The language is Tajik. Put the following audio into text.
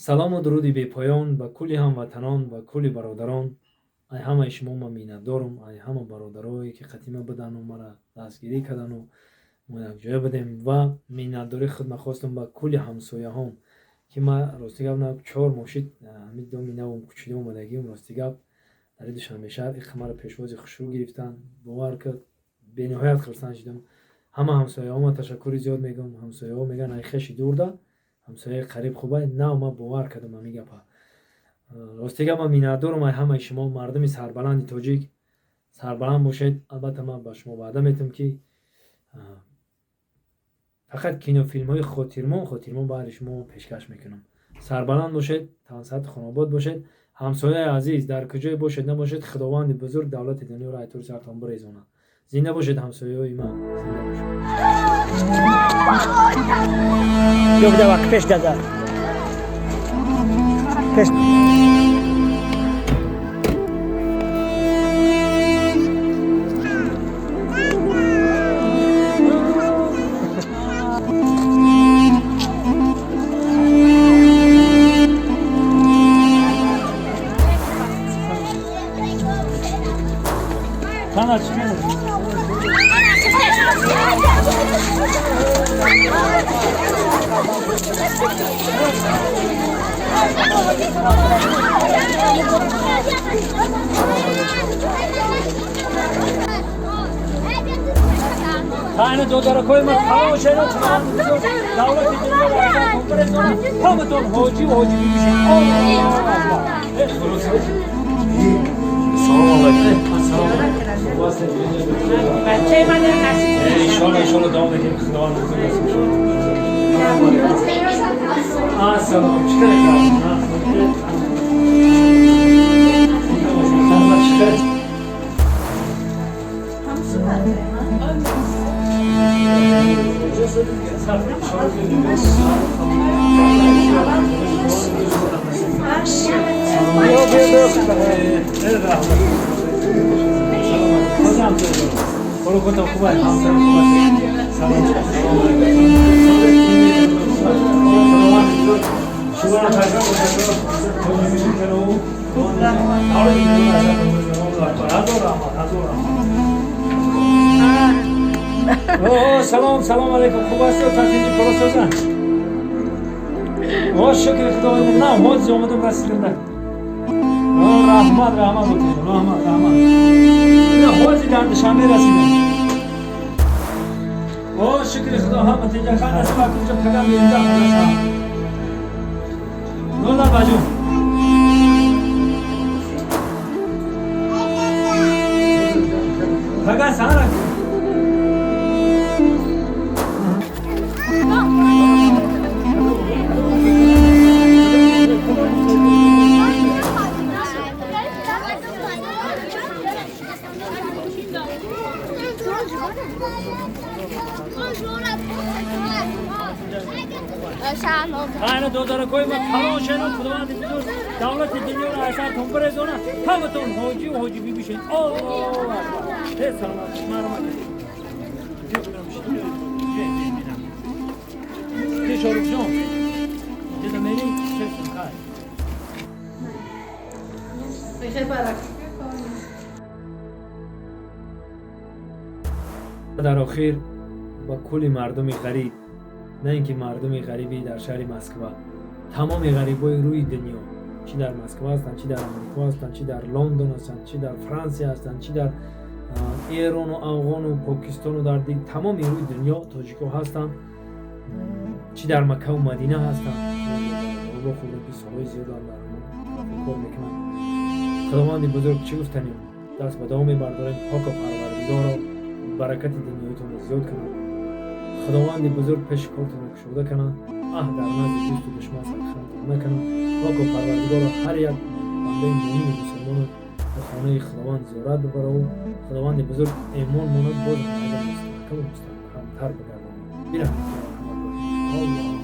Салому дуруди бепоён ба кулли ҳамватанон, ба кулли бародарон. Ай ҳамаи шумо ман миннатдорум, ай ҳама бародарое ки қатима будану мара дастгирӣ кардану мо якҷоя будем ва миннатдории худма хостам ба кулли ҳамсояҳом, ки ман рости гап на 4 моҳ шид ҳамин доми навом кӯчида омадагиам. Рости гап дар Душанбе шаҳр иқ маро пешвози хушрӯ гирифтанд. Бовар кард, бениҳоят хурсанд шудам. Ҳама ҳамсояҳома ташаккури зиёд мегӯям. Ҳамсояҳо мегӯянд ай хеши дурда ҳамсояи қариб хубай. Нав ман бовар кардам ҳамин гапа. Рости гап ман миннатдорам ай ҳамаи шумо, мардуми сарбаланди тоҷик. Сарбаланд бошед. Албатта ман ба шумо ваъда метиҳам, ки фақат кинофилмҳои хотирмон баъди шумо пешкаш мекунам. Сарбаланд бошед, тансиҳату хонобод бошед. Ҳамсояи азиз, дар куҷое бошед набошед, Худованди бузург давлати дунёро айтори сартон бирезонад. Зинда бошед, ҳамсояҳои ман, зинда бошед. Пеш дада. Пеш. Қана чӣ мекунӣ? Тайна додаракои ман калон шеда, давлати дунёро бирезонад. Ҳаматон ҳоҷӣ ва ҳоҷӣ бибишед. Салом алайкум. Ассалому алайкум. Иншоалло, иншоалло давом медиҳем. Худованд бузург насиб шуд. Ассалом. Чӣ кор? Чӣ кор? Салом, салом алейкум. Хуб ҳастед? Татини паросоза? О, шукри Худованд, на ҳози омадам, расидам. Раҳмат, раҳмат, раҳмат, раҳмат. Ина ҳози дар Душанбе расидам. О, шукри Худо, ҳама тинҷа. Хан насиб акунҷа пага мерида худо. Нона баҷон. Пага сара. Айна додаракои ман калон шеда, Худованди бузург давлати дунёро аз сартон бирезонад. Ҳаматон ҳоҷӣ ва ҳоҷӣ бибишед. Аллоҳу акбар. Э, саломат, марҳамат. Шорифҷон, деда мери честон хай. Дар охир ба кулли мардуми ғариб, на ин ки мардуми ғарибӣ дар шаҳри Москва, тамоми ғарибои рӯи дунё, чӣ дар Москва ҳастанд, чӣ дар Амрико ҳастанд, чӣ дар Лондон ҳастанд, чӣ дар Франсия ҳастанд, чӣ дар Эрону Афғону Покистону дар тамоми рӯи дунё тоҷико ҳастанд, чӣ дар Маккаву Мадина ҳастанд. Хӯрдам ки солҳои зиёдам дар кор мекунанд. Худованди бузург, чӣ гуфтанем, даст ба дуо мебардорем. Поку Парвардигоро баракати дунёитонро зиёд кунад. Худованди бузург пеши кортонро кушода кунад. Аҳ, дар назди дӯсту душман сархамтон накунад. Поку Парвардигоро ҳар як бандаи муҳими мусулмонро ба хонаи Худованд зиёрат бибараву Худованди бузург эмон монад, боз мустаҳкаму мустаҳкамтар бигардонад. Бираҳмат. Аллоҳ.